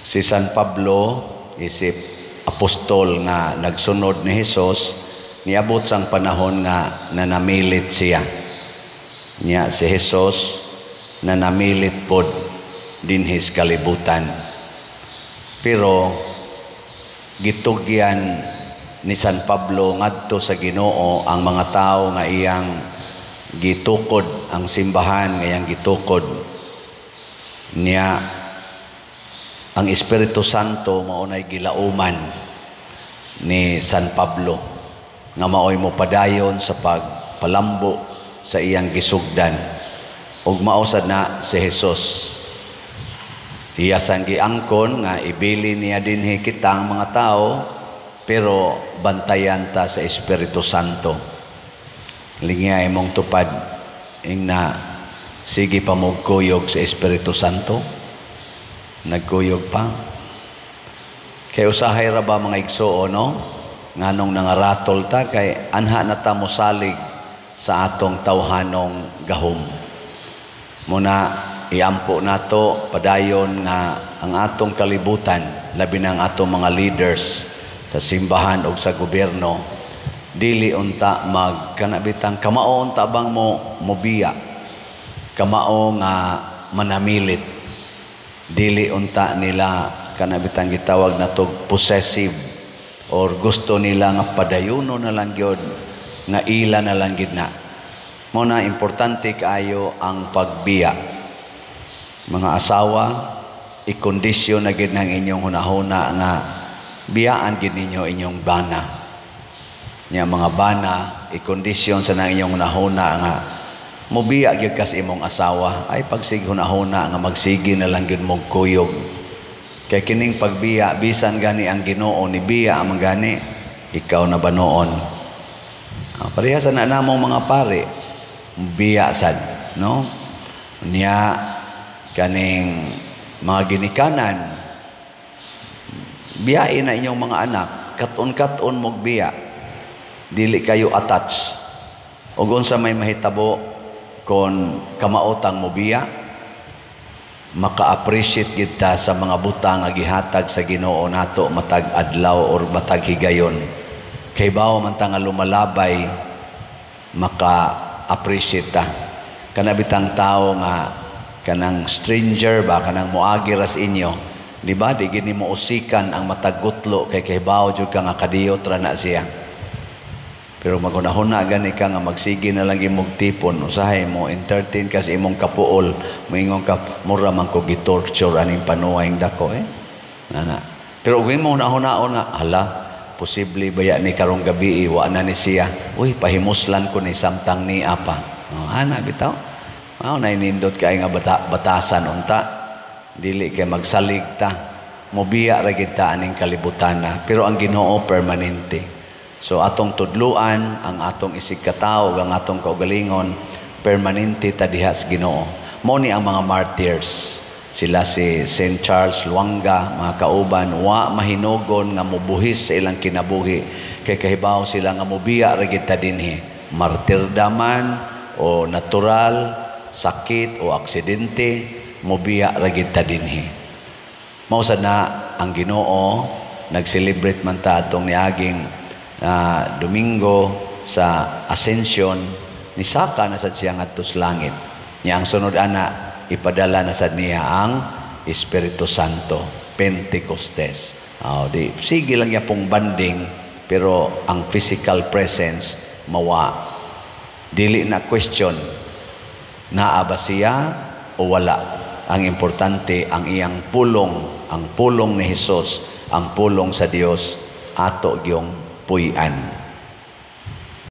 Si San Pablo, isip apostol nga nagsunod ni Hesus, niabot sang panahon nga nanamilit siya. Nya si Hesus nanamilit pod dinhi sa kalibutan. Pero gitugyan ni San Pablo ngadto sa Ginoo ang mga tawo nga iyang gitukod, ang simbahan nga iyang gitukod. Niya ang Espiritu Santo mao nay gilauman ni San Pablo nga maoy mo padayon sa pagpalambo sa iyang gisugdan. Ug mao sad na si Jesus. Iya sang giangkon nga ibili niya dinhi kitang mga tao, pero bantayan ta sa Espiritu Santo. Lingya imong tupad ingna, sige pa mo kuyog sa Espiritu Santo. Nagkuyog pa. Kay usahay ra ba, mga igsuon, no? Nganong nangaratol ta? Kay anha na ta mosalig sa atong tawhanong gahom. Muna iampo nato padayon nga ang atong kalibutan, labi na ang atong mga leaders sa simbahan o sa gobyerno, dili unta mag kanabitang kamao unta bang mo mobiya, kamao nga manamilit, dili unta nila kanabitang gitawag nato possessive or gusto nila nga padayuno na lang gyud, nga ila na lang gid na. Mo na importante kaayo ang pagbiya. Mga asawa, ikondisyon na gid ng inyong hunahuna nga biyaan gid ninyo inyong bana. Nya mga bana, ikondisyon sa nang inyong hunahuna nga mobiya gyud kas imong asawa. Ay pagsig hunahuna nga magsige na lang gyud mog kuyog. Kay kining pagbiya, bisan gani ang Ginoo ni biya man gani, ikaw na ba noon? Ah, pareha sa na namong mga pare, biya sad, no? Niya kaning mga ginikanan, biyain na inyong mga anak, katon-katon mog biya. Dili kayo attach. Ug unsa may mahitabo kon kamaotang mo biya, maka-appreciate gid ta sa mga butang nga gihatag sa Ginoo nato matag adlaw or matag higayon. Kay bawo man ta nga lumalabay, maka-appreciate ta. Kana bitang tao nga kanang stranger ba, kanang moagi ras inyo, di ba? Di gini mo usikan ang matag gutlo kay kahibawo jud ka nga kadiyot ra na siya. Pero maghunahuna gani ka nga magsige na lang imong tipon, usahay mo entertain ka sa imong kapuol, moingon ka, "Mura man ko gitorture aning panuwayng dako eh." Ana. Pero ug imo hunahunaon nga, "Hala, posible baya ni karong gabi wa na ni siya. Uy, pahimuslan ko ni samtang ni apa." Oh, ana bitaw. Mao na nindot kay nga batasan unta. Dili kay magsalig ta. Mobiya ra gid ta aning kalibutan na. Pero ang Ginoo permanente. So atong tudluan ang atong isig katawo, ang atong kaugalingon, permanente ta diha sa Ginoo. Mao ni ang mga martyrs. Sila si Saint Charles Lwanga, mga kauban, wa mahinugon nga mobuhis sa ilang kinabuhi kay kahibaw sila nga mobiya ra gid ta dinhi. Martirdaman o natural, sakit o aksidente, mobiya ra gid ta dinhi. Mao sad na ang Ginoo, nag-celebrate man ta atong niaging Domingo sa Ascension, nisaka na sad siya ngadto sa langit. Nya ang sunod ana, ipadala na sad niya ang Espiritu Santo, Pentecostes. Oh, di sige lang niya pong banding, pero ang physical presence mawa. Dili na question naa ba siya o wala. Ang importante, ang iyang pulong, ang pulong ni Hesus, ang pulong sa Dios ato gyung puy-an.